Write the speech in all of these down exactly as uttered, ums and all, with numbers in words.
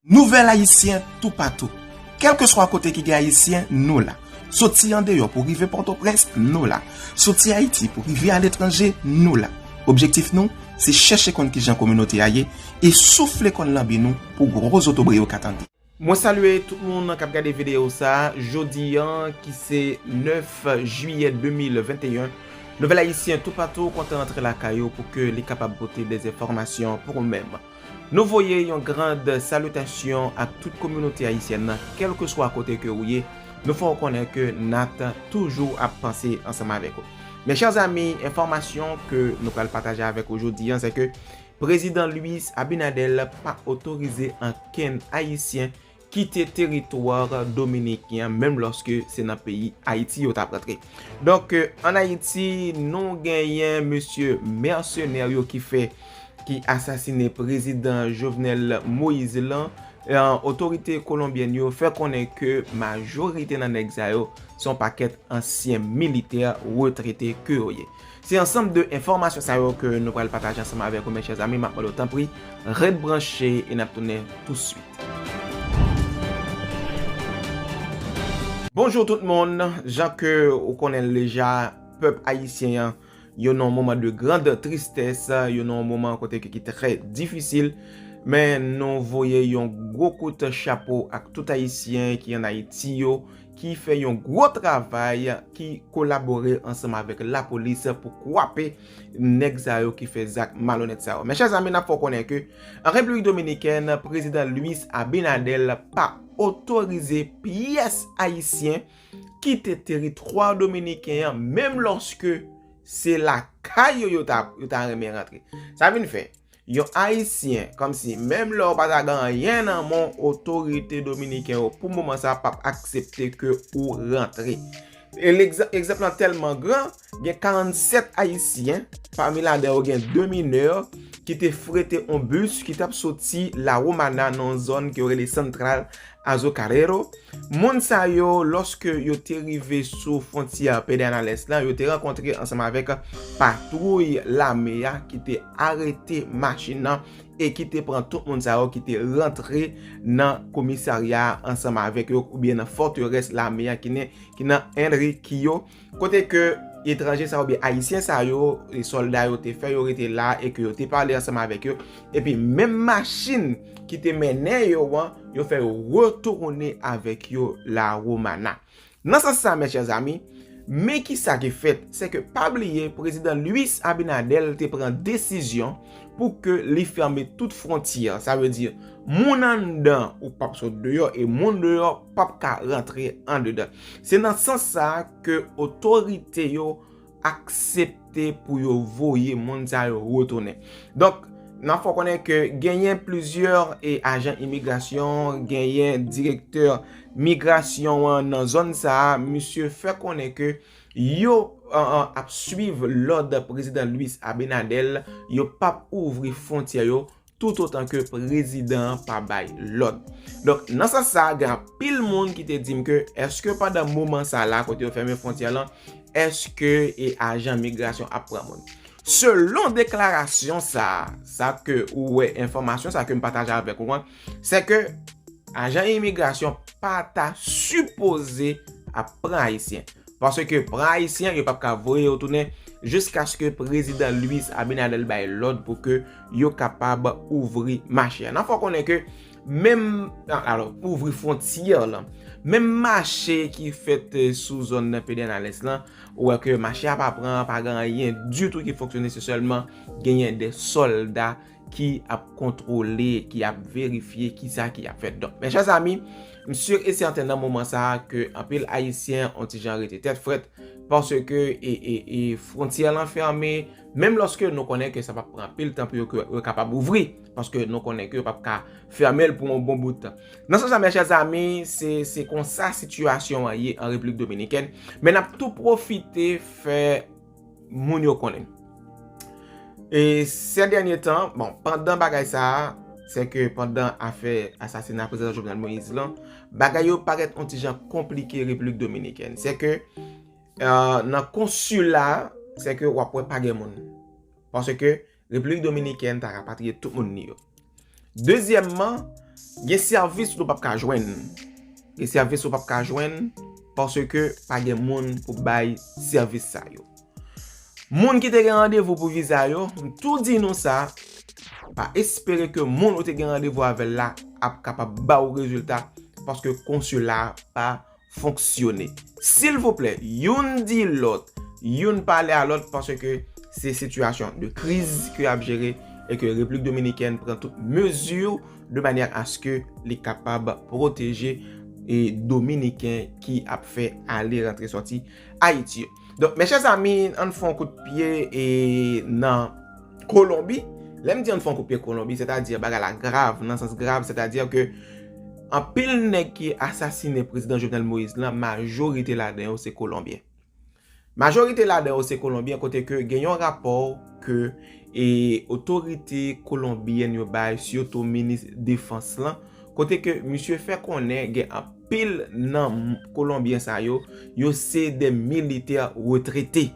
Nouvèl Ayisyen toupatou. Kèlkeswa kote ki gen Ayisyen, nou la. Soti andeyò pou rive Pòtoprens, nou la. Soti Ayiti pou rive aletranje, nou la. Objektif nou, se chèche konn kijan kominote a ye e soufle konn lanbi nou pou gwo zotobre yo ka tande. Mwen salye tout moun k ap gade videyo sa a. Jodi a, ki se nèf jiyè de mil venteyen, Nouvèl Ayisyen toupatou kontan rantre lakay ou pou ke li kapab pote de enfòmasyon pou ou menm. Nou voye yon grand salitasyon ak tout kominote ayisyèn nan, kèlkeswa kote ke ou ye. Nou fè w konnen ke Nat toujou ap panse ansanm avèk ou. Mes chers amis, enfòmasyon ke nou pral pataje avèk ou jodi a, se ke Prezidan Luis Abinader pa otorize ankenn Ayisyen kite teritwa dominiken an, menm lòske se nan peyi Ayiti yo t ap rantre. Donk, ann Ayiti, nou genyen mesye mèsenè yo ki fè, ki asasinen Prezidan Jovenel Moïse lan. Otorite kolonbyèn yo fè konnen ke majorite nan nèg sa yo se yon pakèt ansyen militè retrete ke yo ye. Se ansanm de enfòmasyon sa yo ke nou pral pataje ansanm avèk ou, mes chers amis. M ap mande w, tanpri, ret branche e n ap tounen touswit. Bonjou tout moun. Jan ke ou konnen l deja, pèp ayisyen an, yo nan yon moman de grande tristesse, yo nan yon moman kote ke ki trè difisil, men nou voye yon gwo kout chapo ak tout Ayisyen ki ann Ayiti yo, ki fè yon gwo travay, ki kolabore ansanm avèk lapolis pou kwape nèg sa yo ki fè zak malonèt sa yo. Mes chers amis, n ap fè w konnen ke an Repiblik Dominikèn, Prezidan Luis Abinader pa otorize pyès Ayisyen kite teritwa dominiken an, menm lòske se lakay yo yo ta, yo ta renmen rantre. Sa vin fè, yon Ayisyen, kòmsi menm lè w pa ta gen anyen nan men w, otorite dominiken yo pou moman sa p ap aksepte ke ou rantre. E legza-, egzanp lan tèlman gran, gen karannsèt Ayisyen, pami ladan yo gen de minè, ki te frete yon bis ki t ap soti La Romana nan yon zòn ke yo rele Central Azucarero. Moun sa yo, lòske yo te rive sou fwontyè Pedernales lan, yo te rankontre ansanm avèk patwouy lame a ki te arete machin nan e ki te pran tout moun sa yo ki te rantre nan komisarya a ansanm avèk yo, oubyen nan fòterès lame a ki nan, ki nan Enriquillo, kote ke etranje sa yo oubyen Ayisyen sa yo, e sòlda yo te fè yo rete la e ke yo te pale ansanm avèk yo. Epi menm machin ki te mennen yo an, yo fè yo retounen avèk yo La Romana. Nan sans sa, mes chers amis, men kisa ki fèt, se ke pa bliye Prezidan Luis Abinader te pran desizyon pou ke li fèmen tout fwontyè. Sa vle di, moun anndan ou p ap sot deyò e moun deyò p ap ka rantre andedan. Se nan sans sa ke otorite yo aksepte pou yo voye moun sa yo retounen. Donk, n ap fè w konnen ke genyen plizyè, e, ajan imigrasyon, genyen direktè migrasyon an nan zòn sa a, misye fè konnen ke yo, an, an, ap swiv lòd Prezidan Luis Abinader, yo p ap ouvri fwontyè yo toutotan ke prezidan an pa bay lòd. Donk, nan sans sa, gen anpil moun ki te di m ke èske pandan moman sa la, kote yo fèmen fwontyè lan, èske e ajan migrasyon ap pran moun? Selon deklarasyon sa, sa ke ou wè, enfòmasyon sa ke m pataje avèk ou an, se ke ajan imigrasyon pa ta sipoze ap pran Ayisyen. Paske pran Ayisyen, yo p ap ka voye yo tounen jiskaske prezidan Luis Abinader bay lòd pou ke yo kapab ouvri mache a. N ap fè w konnen ke menm, alò, ouvri fwontyè lan, menm mache ki fèt, eh, sou zòn nan Pedernales lan, ou wè ke mache a pa pran, pa gen anyen ditou ki fonksyone, se sèlman genyen de sòlda ki ap kontwole, ki ap verifye kisa ki ap fèt. Donk, mes chers amis, m si e sèten nan moman sa a ke anpil Ayisyen on ti jan rete tèt frèt, paske e, e, e fwontyè lan fèmen, menm lòske nou konnen ke sa p ap pran anpil tan pou yo, ke yo kapab ouvri, paske nou konnen ke yo p ap ka fèmen l pou yon bon bout tan. Nan sans sa, mes chers amis, se, se konsa sitiyasyon an ye an Repiblik Dominikèn, men n ap tou pwofite fè moun yo konnen. E sè dènye tan, bon, pandan bagay sa a, se ke pandan afè asasina prezidan Jovenel Moïse lan, bagay yo parèt on ti jan konplike Repiblik Dominikèn. Se ke, eh, nan konsila, se ke w ap wè pa gen moun. Paske Repiblik Dominikèn ta rapatriye tout moun li yo. Dezyèmman, Gen sèvis nou p ap ka jwenn. Gen sèvis nou p ap ka jwenn paske pa gen moun pou bay sèvis sa yo. Moun ki te gen randevou pou viza yo, m tou di nou sa, pa espere ke moun ou te gen randevou avè l la ap kapab ba ou rezilta paske konsila a pa fonksyone. Silvouplè, youn di lòt, youn pale a lòt paske se sitiyasyon de kriz ke y ap jere e ke Repiblik Dominikèn pran tout mezi de manyè aske li kapab pwoteje e Dominiken ki ap fè ale rantre sòti Ayiti yo. Donk, mes chers amis, ann fè yon kout pye e nan Kolonbi. Lè m di ann fè yon kout pye Kolonbi, sètadi bagay la grav, nan sans grav, sètadi ke anpil nèg ki asasinen prezidan Jovenel Moïse lan, majorite ladan yo se Kolonbyen. Majorite ladan yo se Kolonbyen, kote ke gen yon rapò ke e otorite kolonbyèn yo bay, sitou minis defans lan, kote ke misye fè konnen gen anpil nan m- Kolonbyen sa yo, yo se de militè retrete.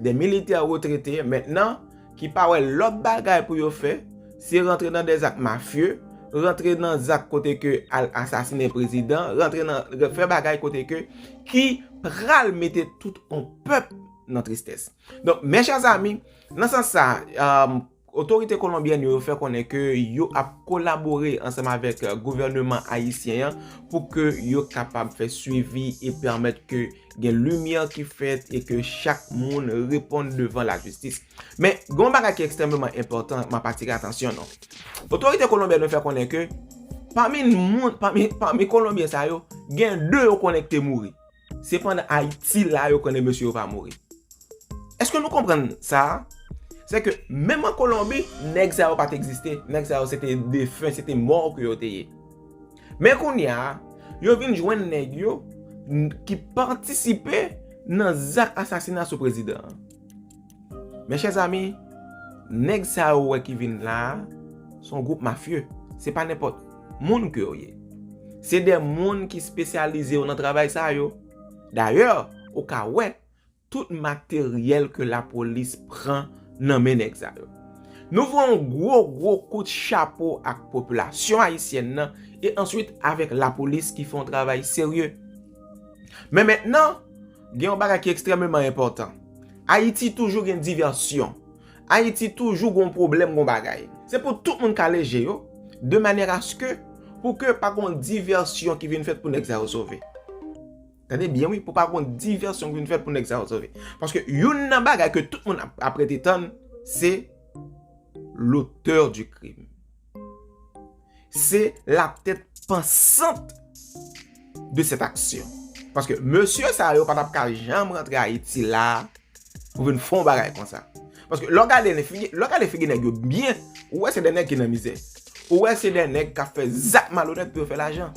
De militè retrete, mentnan, ki pa wè lòt bagay pou yo fè, se rantre nan de zak mafye, rantre nan zak kote ke al asasinen prezidan, rantre nan fè bagay kote ke ki pral mete tout yon pèp nan tristès. Donk, mes chers amis, nan sans sa, um, otorite kolonbyèn yo, yo fè konnen ke yo ap kolabore ansanm avèk gouvèneman ayisyen an pou ke yo kapab fè swivi e pèmèt ke gen limyè ki fèt e ke chak moun reponn devan lajistis. Men, gen yon bagay ki ekstrèmeman enpòtan, m ap atire atansyon nou. Otorite kolonbyèn yo fè konnen ke pami moun, pami, pami Kolonbyen sa yo, gen de yo konnen ki te mouri. Se pandan Ayiti la yo konnen mesye yo pa mouri. Èske nou konprann sa? Se ke menm an Kolonbi, nèg sa yo pa t egziste. Nèg sa yo se te defen, se te mò ke yo te ye. Men kounye a, yo vin jwenn nèg yo n- ki patisipe nan zak asasina sou prezidan an. Mes chers amis, nèg sa yo wè ki vin la a, se yon gwoup mafye. Se pa nenpòt moun ke yo ye. Se de moun ki espesyalize yo nan travay sa yo. Dayè, ou ka wè tout materyèl ke lapolis pran nan men nèg sa yo. Nou voye yon gwo, gwo kout chapo ak popilasyon ayisyèn nan e answit avèk lapolis ki fè yon travay serye. Men mentnan, gen yon bagay ki ekstrèmeman enpòtan. Ayiti toujou gen divèsyon. Ayiti toujou gen yon pwoblèm, gen yon bagay. Se pou tout moun kale je yo, de manyè aske, pou ke pa gen yon divèsyon ki vin fèt pou nèg sa yo sove. Tande byen wi, pou pa gen yon divèsyon ki vin fèt pou nèg sa yo sove. Paske youn nan bagay ke tout moun ap, ap rete tann, se l'auteur du crime. Se la tête pensante de cette action. Paske mesye sa yo pa t ap ka janm rantre Ayiti la pou vin fè yon bagay konsa. Paske lè w gade figi, lè w gade figi nèg yo byen, ou wè se de nèg ki nan mizè. Ou wè se de nèg k ap fè zak malonèt pou yo fè lajan.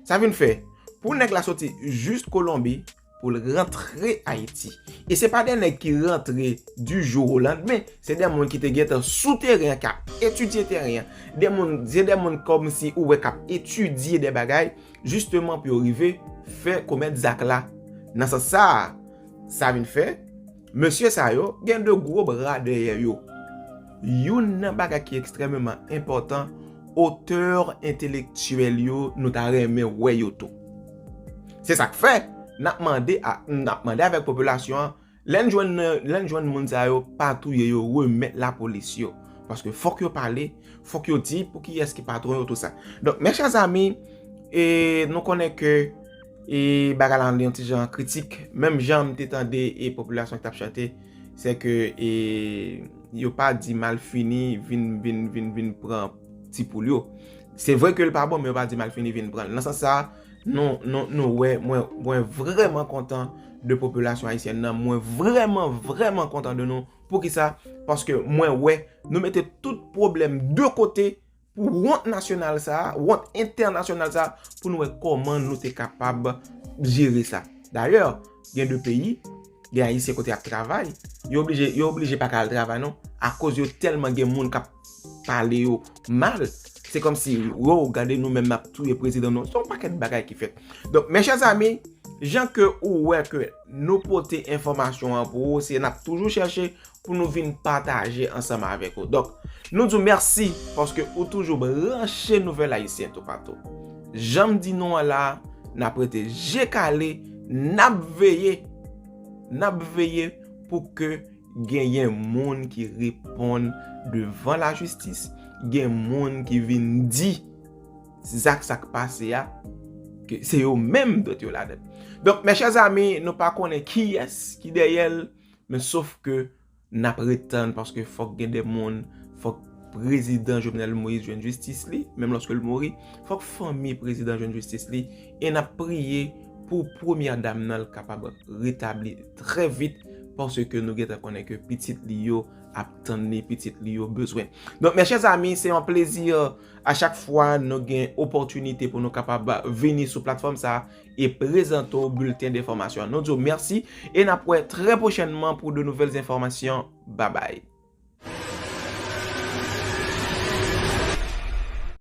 Sa vin fè, pou nèg la soti jis Kolonbi, pou l rantre Ayiti. E se pa de nèg ki rantre du jour au lendemain, se de moun ki te gentan sou teren an, k ap etidye teren an. De moun, se de moun kòmsi ou wè k ap etidye de bagay, jisteman pou yo rive fè komèt zak la. Nan sans sa a, sa vin fè, mesye sa yo gen de gwo bra dèyè yo. Youn nan bagay ki ekstrèmeman enpòtan, otè entelektyèl yo, nou ta renmen wè yo tou. Se sa k fè, n ap mande a, n ap mande avèk popilasyon an, lè n jwenn, lè n jwenn moun sa yo, pa touye yo, remèt lapolis yo. Paske fòk yo pale, fòk yo di pou kiyès ki patwon yo, tou sa. Donk, mes chers amis, e nou konnen ke e bagay la li yon ti jan kritik, menm jan m te tande e popilasyon ki t ap chante, se ke e yo pa di malfini vin, vin, vin, vin pran ti poul yo. Se vre ke l pa bon, men yo pa di malfini vin pran l. Nan sans sa, nou, nou, nou wè, mwen, mwen vrèman kontan de popilasyon ayisyèn nan, mwen vrèman, vrèman kontan de nou. Poukisa? Paske mwen wè, nou mete tout pwoblèm de kote pou wont nasyonal sa a, wont entènasyonal sa a, pou n wè kòman nou te kapab jere sa. Dayè, gen de peyi, gen Ayisyen kote y ap travay, yo oblije, yo oblije pa ka al travay non, akoz yo tèlman gen moun k ap pale yo mal. Se kòmsi, wow, gade nou menm n ap touye prezidan nou. Se yon pakèt bagay ki fèt. Donk, mes chers amis, jan ke ou wè ke nou pote enfòmasyon an pou ou, se n ap toujou chèche pou nou vin pataje ansanm avèk ou. Donk, nou di w mèsi paske ou toujou branche Nouvèl Ayisyen toupatou. Jan m di nou an la, n ap rete je kale, n ap veye, n ap veye pou ke genyen moun ki reponn devan lajistis, gen moun ki vin di zak sa k pase a, ke se yo menm dwèt yo ladan. Donk, mes chers amis, nou pa konnen kiyès ki dèyè l, men sof ke n ap ret tann paske fòk gen de moun, fòk prezidan Jovenel Moïse jwenn jistis li, menm lòske l mouri, fòk fanmi prezidan jwenn jistis li, e n ap priye pou premyè dam nan l kapab retabli trè vit, paske nou gentan konnen ke pitit li yo ap tann li, pitit li yo bezwen. Donk, mes chers amis, se yon plezi a chak fwa nou gen opòtinite pou nou kapab vini sou platfòm sa a e prezante w bilten de enfòmasyon. Nou di w mèsi e n ap wè trè pwochènman pou de nouvelles informations. Babay.